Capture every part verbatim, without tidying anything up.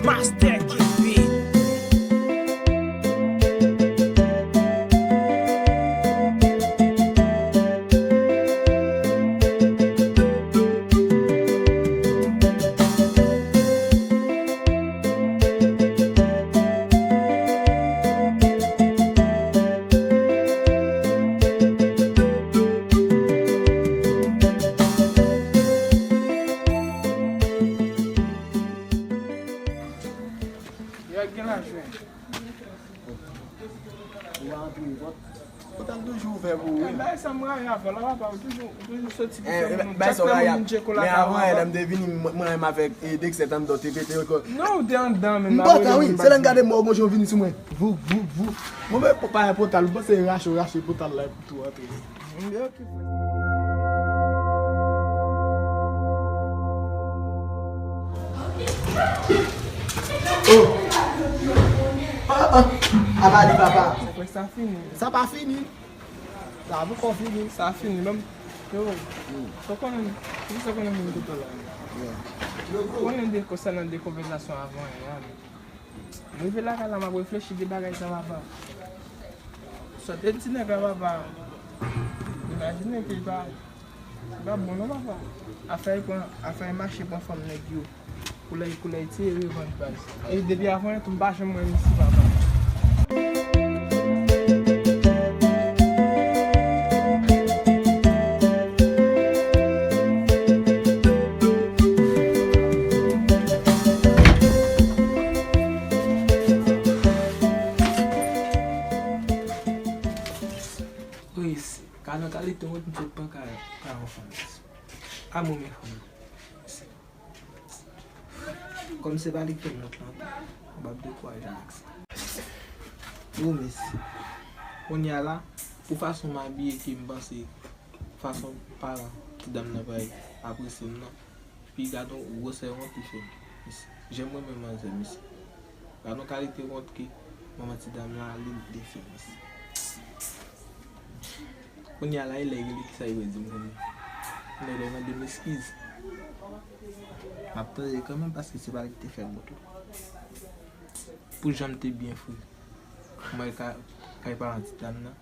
Master Kid Beat. Yo gen lajwen. Ou pa antre pòt. Pòt la toujou ouvè pou ou, wi. Bagay sa m rayi avè w la, papa, ou toujou, ou toujou soti pou fè moun, chak fè moun vin tcheko la. Men avan, lè m te vini, mwen, mwen menm avèk, e, Dexter, tann dò te pete, yo. Non, ou te anndan, men m pa ta, wi. Se lè m gade mò, gon jan vini sou mwen. Vou, vou, vou. Mwen menm, pa gen pòtal, ou panse rache, rache pòtal la, epi tou antre. Oh! Ah, ah! Apa li, papa. Sa fini. Sa pa fini. Sa poko fini. Sa fini, menm. Yo, sa konnen, sa konnen moun tout la. Konnen de, konsènan de konvèsasyon avan, ya. M rive lakay la, m ap reflechi de bagay sa, papa. Sòt e ti nèg la, papa. Imajine ke li pa, li pa bon non, papa. Afè l pran, afè l mache pran fanm nèg yo. Koulè, koulè l tire revanj baz. E depi avan yè tou, m pa janm wè misye, papa. Wi, se, ka nan kalite wont m sot pran ka, ka yon fanm. A mwen men fanm nan. Kòm se pa li ki te mèt lan tou, m p ap dekouraje m ak sa. Wi, mesye. Kounye a la, pou fason m abiye ke m panse, fason paran ti dam nan pral apresye m nan, pi gade yon gwosè wont li fè m. Mesye, jan m renmen manzè, mesye. Gade yon kalite wont ke manman ti dam lan li, li fè, mesye. Kounye a la, e lè rele, kisa li pral di m kounye a? Kounye a, lè mande m eskiz. M ap tande kanmenm paske se pa li ki te fè l bon tou. Pou jan m te byen fre. M wè ka, kay paran ti dam nan.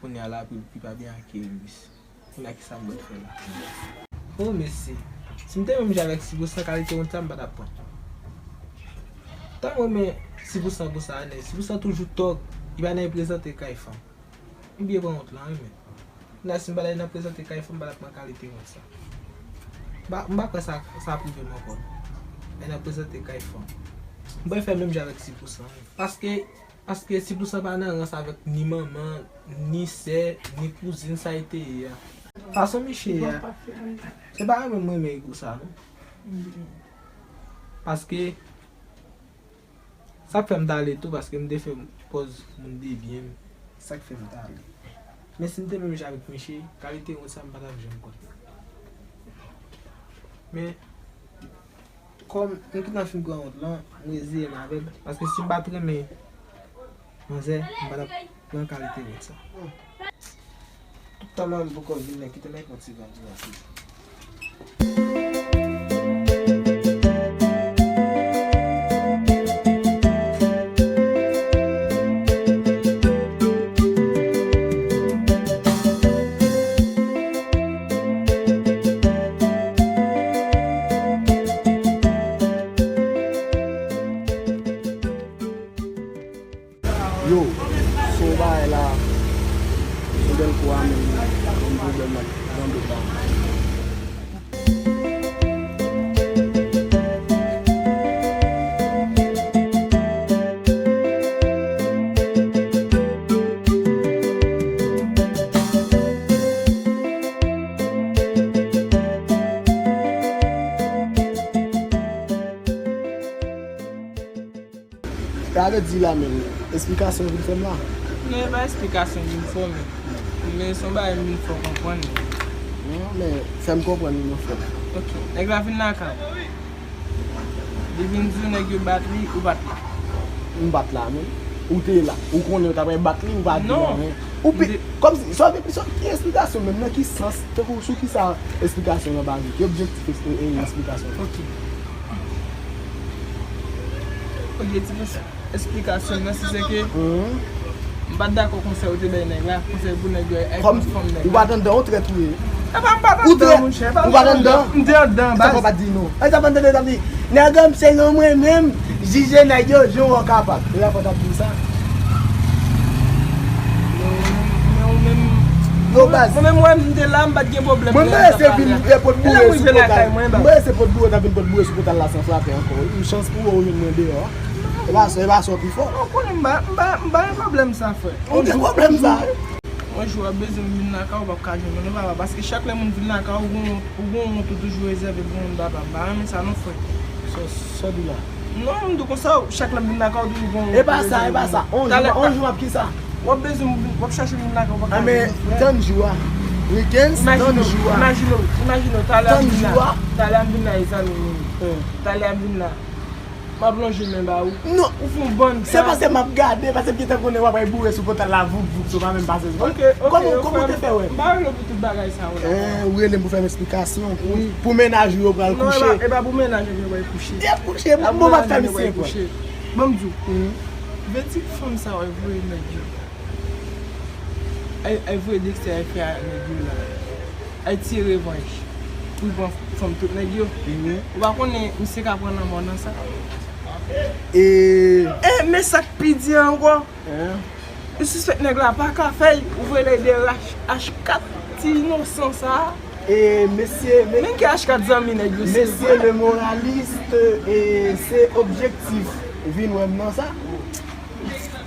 Kounye a la, pou li pa byen akyeyi m, mesye. Kounye a, kisa m pral fè la? Oh, mesye. Si m te menm jan avèk Sipousan, kalite wont sa, m pa t ap pran. Tan mwen men Sipousan konsa, nèg. Sipousan toujou tòg. Li pa nan prezante kay fanm. M byen pran wont lan, wi, men. Kounye a, si m pa t al nan prezante kay fanm, m pa t ap pran kalite wont sa. M pa, m pa kwè sa, sa ap rive m ankò. Al nan prezante kay fanm. M pral fè menm jan avèk Sipousan, wi. Paske, paske Sipousan pa nan rans avèk ni manman, ni sè, ni kouzin, sa l te ye a. Fason misye ye a, se pa renmen m renmen l konsa, non. Paske, Sa k fè m t ale tou, paske m te fè pòz moun debyen m. Sa k fè m t ale. Men si m te menm jan avèk Miche, kalite wont sa m pa t ap janm pran. Men, kòm m gentan fin pran wont lan, m reziye m avè l, paske si m pa t renmen manzè, m pa t ap pran kalite wont sa. Tout tan manman m poko vin, men kite m ak yon ti vant la. Yo, se yon bagay la, se yon bèl kou a menm, yon pwoblèm nan, nan do pa m. Sa vle di la menm, esplikasyon vin fè m la? Non, e pa esplikasyon vin fè w, men, men se yon bagay m vin fè w konprann. Non, men fè m konprann, non, frè. Ok, nèg la vin lakay ou. Li vin di w nèg yo bat li, ou pa t la. M pa t la, non. Ou te la. Ou konnen yo t ap bat li, ou pa di anyen. Ou pe, kòmsi, sa vle, sa, ki esplikasyon menm, nan ki sans, tankou sou ki sa esplikasyon nan baze? Ki objektif es-, e, e, esplikasyon? Ok. Objektif esplikasyon mwen, si se ke m pa t dakò konsèy ou te bay nèg la, konsèy pou nèg yo, ay pran fanm nèg la. Ou pa t anndan, ou trèt ou ye. E pa m pa t anndan, monchè, e pa m pa t anndan. M te anndan, baz. Sa fò pa di non. E sa fò tande, tande. Nèg yo, m se yon mwen menm, jije nèg yo, jan w kapab. E la fò t ap di sa. Non, men ou menm, non, baz. Mwen menm, mwen, m te la, m pa t gen pwoblèm. Mwen, mwen se vin pot boure sou pòtal. Mwen se pot boure, ta vin pot boure sou pòtal la san frape ankò. Yon chans pou ou, ou jwenn mwen deyò. E pa sa, e pa sa w pi fò. Non, konnen m pa, m pa, m pa gen pwoblèm sa, frè. Ou gen pwoblèm sa. Yon jou w ap bezwen m vin lakay ou, w p ap ka jwenn mwen non, papa, paske chak lè moun vin lakay ou, ou gon, ou gon wont ou toujou rezève pou moun, papa. M pa renmen sa non, frè. Sa, sa w di la? Non, m di w konsa, chak lè m vin lakay ou, toujou gon wont ou rezève pou moun. E pa sa, e pa sa. On jou, on jou m ap ki sa? W ap bezwen m vin, w ap chache m vin lakay ou, w p ap ka jwenn mwen, frè. Tann jou a. Weekends, tann jou a. Imajine w, imajine w, talè a m vin la. Talè a m vin la, e zanmi m. Talè a m vin la. M ap lonje men ba ou. Non. Ou fè yon bann tan. Se paske m ap gade, paske m gentan konnen w ap al boure sou pòtal la, vouk, vouk, sou pa menm pase. Ok, ok, kòman, kòman w te fè wè m? M pa rele w pou tout bagay sa yo la. Eh, ou rele m pou fè m esplikasyon, pou, pou mennaj ou yo pral kouche. Non, e pa, e pa pou mennaj ou yo pral kouche. Y ap kouche, bon, m ap fè misye pran. Ban m di w. Vèdik fanm sa yo voye nèg yo. Ay, ay voye Dexter ay fè a nèg yo la. Ay tire revanj. Pou l pran fanm tout nèg yo. Ou pa konnen misye ka pran lanmò nan sa. E, e men sa k pi di ankò. Ou sispèk nèg la pa ka fè l, ou voye l de H kat ti inosan sa. E mesye, men ki H kat zanmi nèg yo, mesye le moraliste, e se objektif vin wè m nan sa.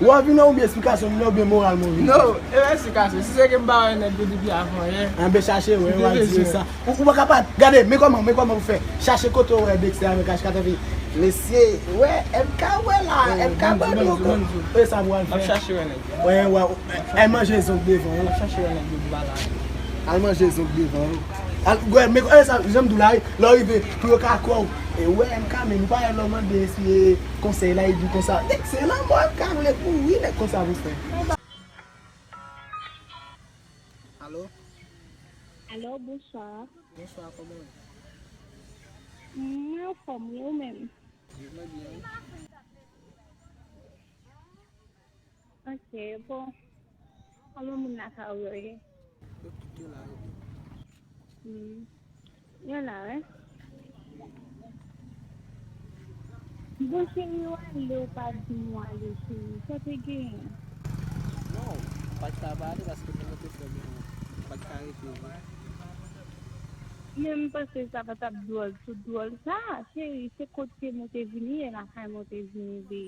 Ou a vin oubyen esplikasyon m nan oubyen moral mwen vin? Non, e pa esplikasyon. Si se ke m pa wè nèg yo depi avan yè. Anben chache wè, w a di sa. Ou, ou pa ka pa, gade, men kòman, men kòman pou fè. Chache kote w wè Dexter avèk H kat anvi. Mesye, wè, M K wè la, M K ban nou kon. E sa pou al fè. M ap chache wè nèg yo. Wè, wè, al manje zonk devan yo. M ap chache wè nèg yo pou pale avè yo. Al manje zonk devan yo. Al, wè, men, e sa, jan m di w la, wi, lè w rive, pou yo ka kwè w. E wè, M K, men nou pa wè lè w mande si e konsèy la, e di w konsa. Nèg, se lanmò M K vle pou wi, nèg konsa pou fè. Alo? Alo, bonswa. Bonswa, kòman w ye? Mwen anfòm, wi, ou menm? Wi, mwen byen, wi. Ok, bon. Kòman moun lakay ou yo ye? Yo tout yo la, yo. Hmm. Yo la, wi. Bon, cheri, w ale, w pa di m w ale, cheri. Sa te genyen? Non, m pa t ka pa ale paske mwen te fè mwen, m pa t ka rete vre. Men m panse sa pa t ap dwòl, tout dwòl sa. Cheri, se kote m ou te vini ye, lakay mwen ou te vini, be.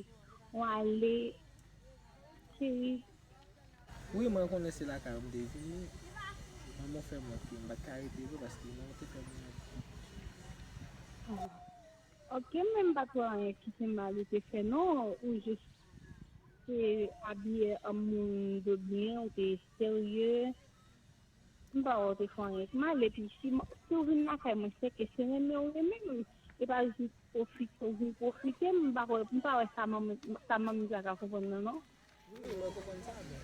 W ale, cheri. Wi, mwen konnen se lakay ou m te vini. Manman w fè m wont wi, m pa t ka rete vre paske manman w te fè m wont. Ok, men m pa t wè anyen ki te mal ou te fè non, ou jis te abiye an moun de byen, ou te serye. M pa wè w te fè anyen k mal, epi si m, si w vin lakay mwen, se ke se renmen w renmen m. E pa jis pwofite, w vin pwofite m, m pa wè, m pa wè sa manmi, sa manmi sa ka konprann nan, non. Wi, mwen konprann sa, men.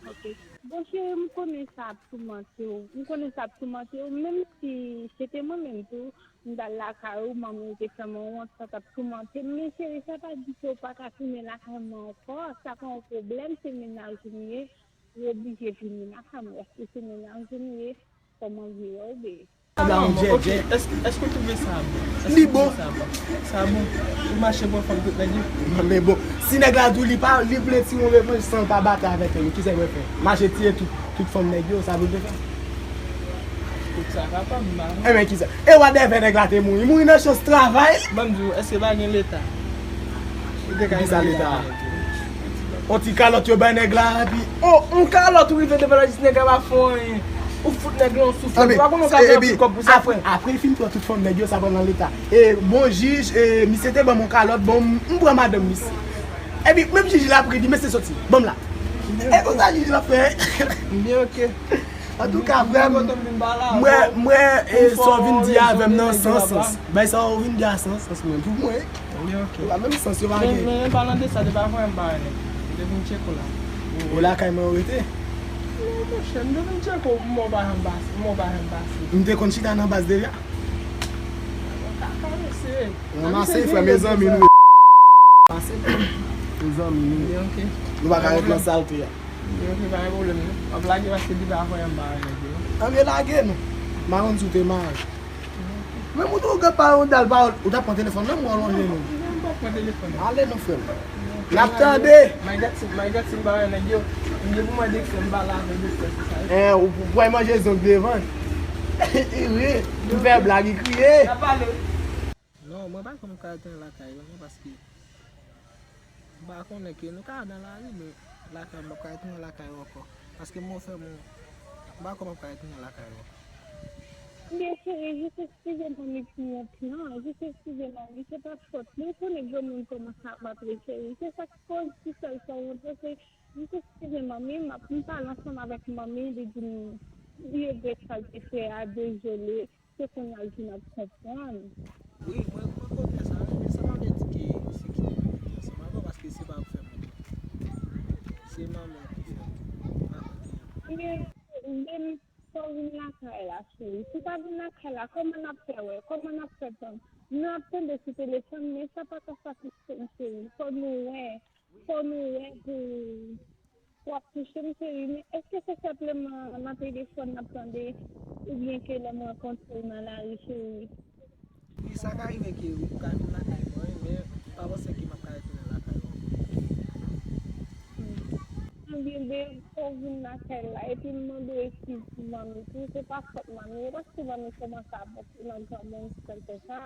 Ok. Bon, cheri, m konnen sa ap toumante w. M konnen sa ap toumante w. Menm si se te mwen menm tou, m t al lakay ou, manmi w te fè mwen wont, sa t ap toumante m. Men, cheri, sa pa di ke w pa ka tounen lakay mwen ankò. Sa pa yon pwoblèm, se mennaj ou m ye. Ou oblije vini lakay mwen. Èske se mennaj ou m ye? Kòman w vle wè w, be? Sa la, on djèdjè. Èske, èske w twouve sa bon? Li bon. Sa bon. Ou mache pran fanm tout nèg yo. Men bon, si nèg la di w li pa, li vle ti yon revanj san l pa batay avèk yo, kisa l pral fè? Mache tiye tout, tout fanm nèg yo, sa pou l te fè? Tout sa kapab, m pa konn. Enben, kisa? E whatever nèg la te mouri, mouri nan chans travay. Ban m di w, èske pa gen leta? Kisa leta? On ti kalòt yo bay nèg la, epi, oh, on kalòt ou rive devan la jis nèg la pa fè w anyen. Ou fout nèg la on souflèt. Ou pa konnen ou ka fè anpil kòb pou sa, frè. Apre, apre l fin pran tout fanm nèg yo, sa pral nan leta. E bon jij, e misye te ban m on kalòt, bon, m, m pran madanm misye. Epi, menm jij la ap ri, di, "Mesye soti, ban m la." E konsa jij la fè. Byen, ok. Antouka, frè m, m wè, m wè, e, sa w vin di avè m nan san sans. Bay sa w vin di a san sans, mwen, pou mwen. Li ok. Yo pa menm sans, yo pa gen. Men, men, palan de sa, depi avan, m pa renmen. Te vin tcheke w la. E lakay mwen ou rete? Non, monchè, m te vin tcheke w, m wè w pa janm pase, m wè w pa janm pase. M te konn chita nan baz deja. Ou ka ranmase. Ranmase, frè, mezanmi nou. Ranmase, mezanmi nou. Ok. Nou pa ka ret nan salte a. Ok, pa gen pwoblèm non. W ap lage paske depi avan yè m pa wè nèg yo. Ann lage nou. M pa konn si w te mare. Menm ou tou gen pa yon dal pawòl, ou t ap pran telefòn menm ou alonje nou. M p ap pran telefòn. Ale non, frè m. N ap tande. Magat si, Magat si m pa wè nèg yo, m gen pou mande eksè m pale avè l eksè sou sa. Eh, ou pou pran manje zong devan. Wi, m fè blag, li kriye. N ap pale. Non, mwen pa konn ka retounen lakay yo non, paske m pa konnen ke nou ka nan lari, men lakay m p ap ka retounen lakay yo ankò. Paske mwen fè mwen, m pa konn m ap ka retounen lakay yo ankò. Ebyen cheri, jis eskize manmi pou yon plan, jis eskize manmi, se pa fòt li, ou konnen granmoun kòmanse ap matre cheri, se sa k koz ti sèl sa w montre, se jis eskize manmi, m ap m pale ansanm avèk manmi, li di m li regrèt sa l te fè a, dezole, se kounye a l vin ap konprann. Wi, mwen mwen konnen sa wi, men sa pa vle di ke se kite nou rete ansanm avè w, paske se pa ou k fè manmi. Se manmi w ki fè l. M pa konnen. Ebyen, fò w vin lakay la cheri. Si w pa vin lakay la, kòman n ap fè wè? Kòman n ap fè tann? Nou ap tande sou telefòn, men sa pa ka satisfè m cheri. Fò nou wè. Fò nou wè pou w ap touche m cheri. Men èske se senpleman nan telefòn n ap tande oubyen ke lè m rankontre w nan lari cheri? Wi, sa ka rive ke ou ka vin lakay mwen, men m pa panse ke m ap ka retounen lakay ou ankò. Ebyen, ben, fò w vin lakay la. Epi m mande w eskiz pou manmi tou. Se pa fòt manmi. E paske manmi kòmanse ap antre nan granmoun, se l fè sa.